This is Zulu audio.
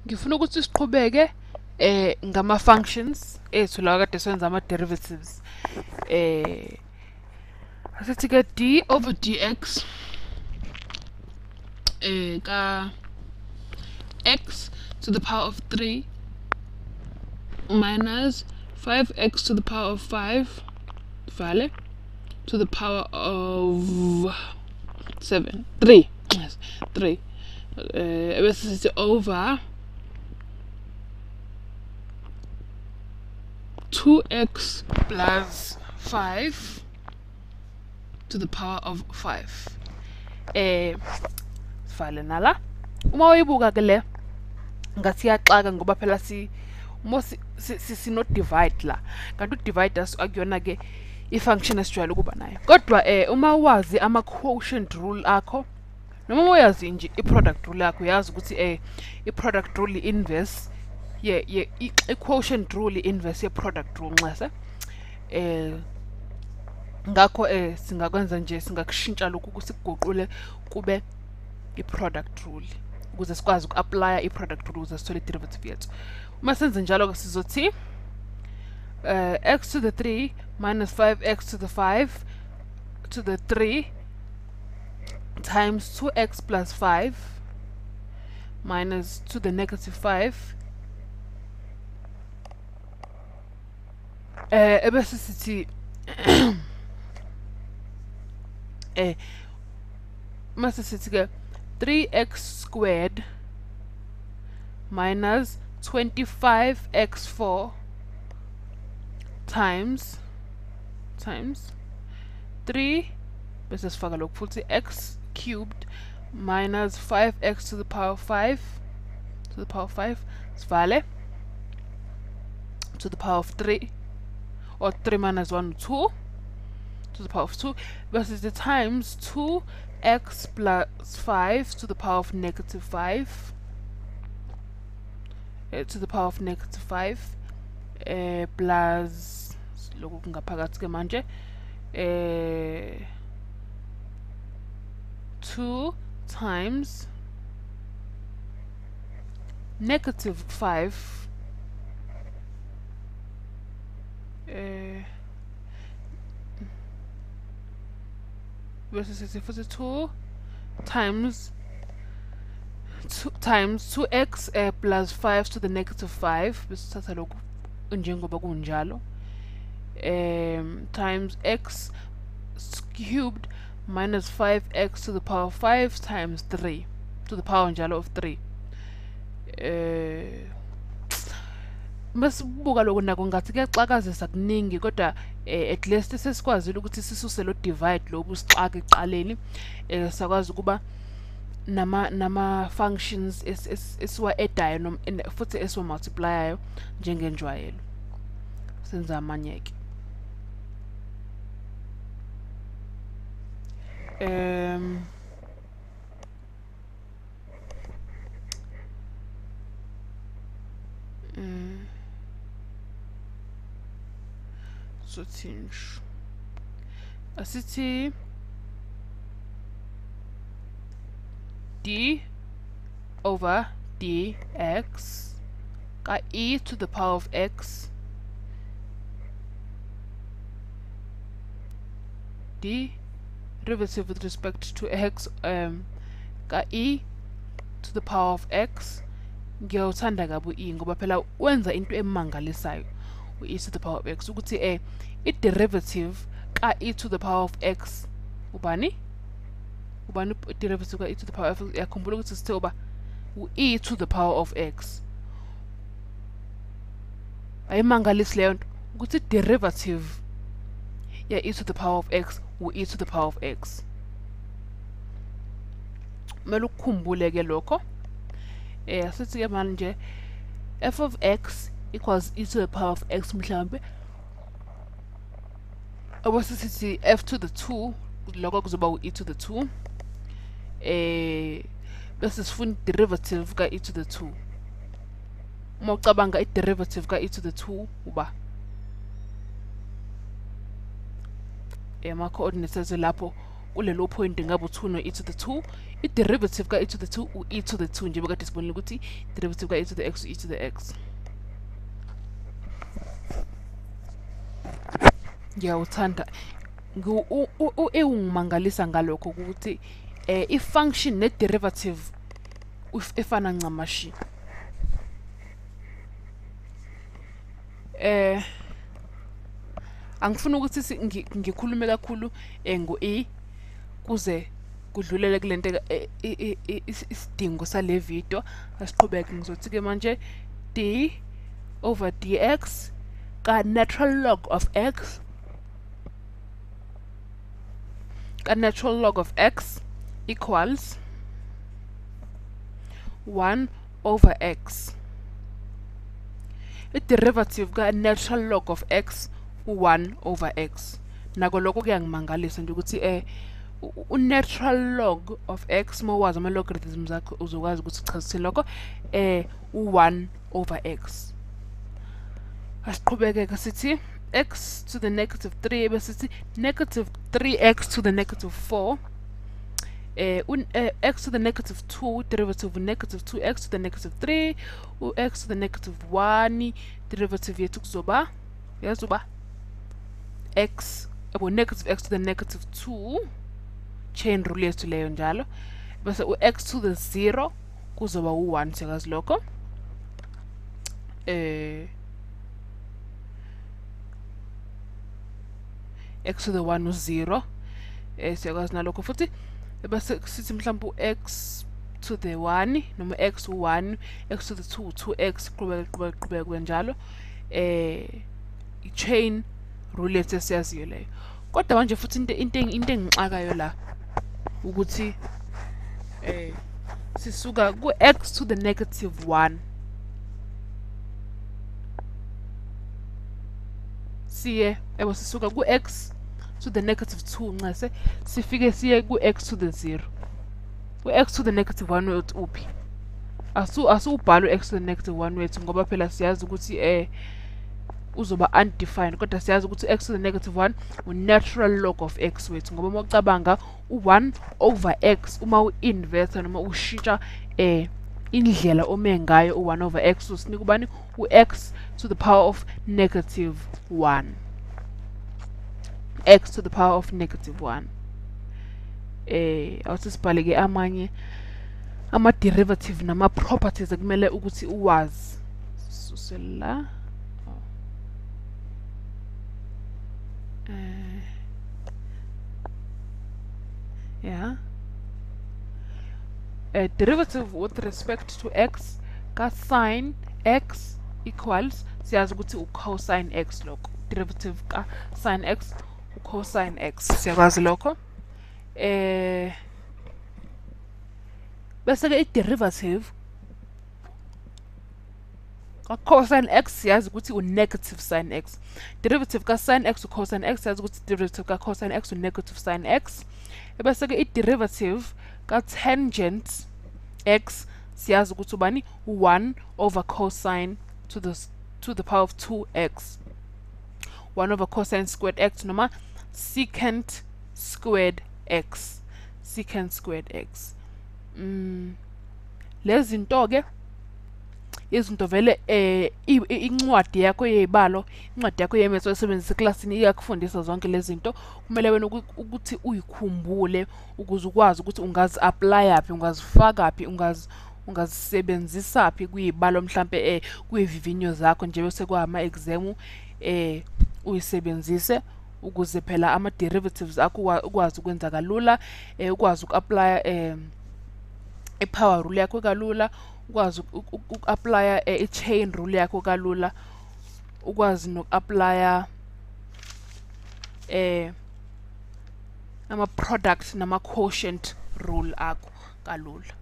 Ngifuna ukuthi siqhubeke ngama functions ethu la kade senza ama derivatives. Asithi ke d over dx ka x to the power of 3 minus 5x to the power of 5 vale to the power of 7 3 yes 3 bese sithi over 2x plus 5 to the power of 5. Sivale nala. Uma uyibuka ke le ngathi iyaxaka ngoba phela si uma sino divide la, kanti u-divide akuyona ke i-function esijwayele ukuba nayo. Kodwa uma wazi ama quotient rule akho, noma uyazi nje i-product rule yakho, uyazi ukuthi i-product rule inverse ye i-quotient rule inverse ye-product rule nxese. Ngakho singakwenza nje, singakushintsha lokhu kusiguqule kube i-product rule ukuze sikwazi uku-applya i-product rule ukuze sithole i-derivative yethu. Uma senze njalo ke sizothi x to the 3 minus 5x to the 5 to the 3 times 2x plus 5 minus to the negative 5 ebese sithi mase sithi ke 3x squared minus 25x4 times 3 bese sifaka lokhu futhi x cubed minus 5x to the power 5 sivale to the power of 3 or 3 minus 1 2 to the power of 2 versus the times 2x plus 5 to the power of negative 5 to the power of negative 5 plus lokhu kungaphakathi ke manje 2 times negative 5 versus 2 times 2 times 2x plus 5 to the negative 5 bese sithatha lokhu njengoba kunjalo times x cubed minus 5x to the power 5 times 3 to the power njalo of 3. Masibuka lokho nako ngathi kuyaxakazisa kuningi, kodwa at least sesikwazile ukuthi sisuse lo divide lobu sixaka eqaleni, sakwazi ukuba nama functions esiwa edayo noma futhi esiwa multiplyayo njengenjwayelo. Senza amanye ke. So asithi d over dx ka e to the power of x d derivative with respect to x ka e to the power of x. Ngiyawuthanda kabi u-e ngoba phela wenza into emangalisayo u-e to the power of x, ukuthi i-derivative ka e to the power of x ubani i-derivative ka e to the power of x? Uyakhumbula ukuthi sithe uba u-e to the power of x. Ayimangalisi leyo nto ukuthi i-derivative ya e to the power of x u-e to the power of x. Kumele ukukhumbule ke lokho. Sithi ke manje f of x equals e to the power of x mhlambe obese sithi f to the 2 lokho kuzoba u-e to the 2 bese sifuna derivative ka e to the 2. Uma ucabanga i-derivative ka e to the 2 uba ama coordinates lapho kulelo point ngabe u2 no e to the 2. I-derivative ka e to the 2 u-e to the 2, njengoba kade sibonile ukuthi derivative ka e to the x u-e to the x. Ngiyawuthanda ungimangalisa ngalokho ukuthi i-function ne-derivative efana ncamashi. Angifuni ukuthi ngikhulume kakhulu ngo-e kuze kudlulele kulento isidingo sale video. Asiqhubeke, ngizothi ke manje d over dx ka natural log of x ka natural log of x equals 1 over x. I-derivative ka natural log of x u-1 over x. Nako lokho kuyangimangalisa nje ukuthi u-natural log of x, uma wazi ama-logarithms akho uzokwazi ukuthi uchaze lokho, u-1 over x. Asiqhubeke sithi x to the negative 3, bese sithi negative 3x to the negative 4, x to the negative 2 derivative negative 2x to the negative 3, u-x to the negative 1 derivative yethu kuzoba yazoba x negative x to the negative 2, chain rule yethu leyo njalo, bese u-x to the 0 kuzoba u-1, siyakwazi lokho. X to the 1 u-0, siyakwazi nalokho futhi. Bese sithi mhlawumbe u-x to the 1 noma x u-1, x to the 2 2x, qhubeka qhubeka kanjalo. I-chain rule yethu esiyaziyo leyo. Kodwa manje futhi into engixakayo la ukuthi sisuka ku-x to the negative 1 siye sisuka ku-x to the negative 2 nxese sifike siye ku-x to the 0. U-x to the negative 1 wethu uphi? Asiwubhali u-x to the negative 1 wethu ngoba phela siyazi ukuthi uzoba undefined, kodwa siyazi ukuthi x to the negative 1 u-natural log of x wethu, ngoba uma ucabanga u-1 over x uma u-inverter noma ushintsha indlela ome ngayo u-1 over x usinika ubani? U-x to the power of negative 1, x to the power of negative 1. Awuthi sibhale ke amanye ama-derivative nama-properties ekumele ukuthi uwazi. Sisuse la. Derivative with respect to x ka sin x equals, siyazi ukuthi u-cosine x lokho, derivative ka sin x u-cosine x, siyakwazi lokho. Bese ke i-derivative ka cosine x siyazi ukuthi u-negative sin x, derivative ka sin x u-cosine x, siyazi ukuthi derivative ka cosine x u-negative sin x. Bese ke i-derivative ka tangent x siyazi ukuthi ubani? 1 over cosine to the power of 2x, 1 over cosine squared x noma secant squared x, secant squared x. Lezi zinto ke izinto vele incwadi yakho yezibalo, incwadi yakho yemetho oyisebenzisa eklasini iyakufundisa zonke lezi zinto. Kumele wena ukuthi uyikhumbule ukuze ukwazi ukuthi ungazi-applya phi, ungazifaka phi, ungazisebenzisa phi kuyibalo mhlambe kuyivivinyo zakho nje bese kwama-exam uyisebenzise ukuze phela ama-derivatives akho ukwazi ukwenza kalula, ukwazi uku-applya i-power rule yakho kalula, ukwazi uku-applya i-chain rule yakho kalula, ukwazi noku-applya ama-product nama-quotient rule akho kalula.